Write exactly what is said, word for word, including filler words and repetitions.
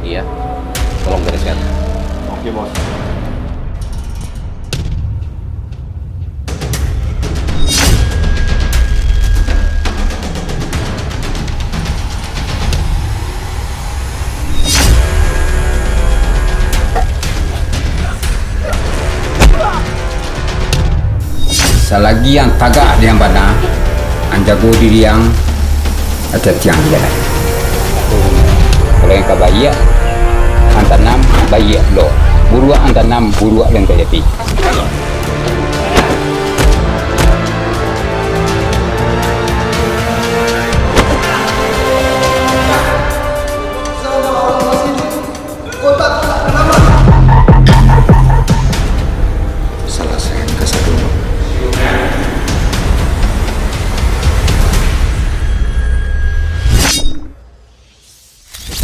Ya, tolong bereskan. Oke, Bos. Salagi ang tagak di nan bana, ang jago diri ang, ati-ati ang di jalan. Kalau nan ka baiak, ang tanam baiak lo. Buruak ang tanam, buruak lo ang ka jadi.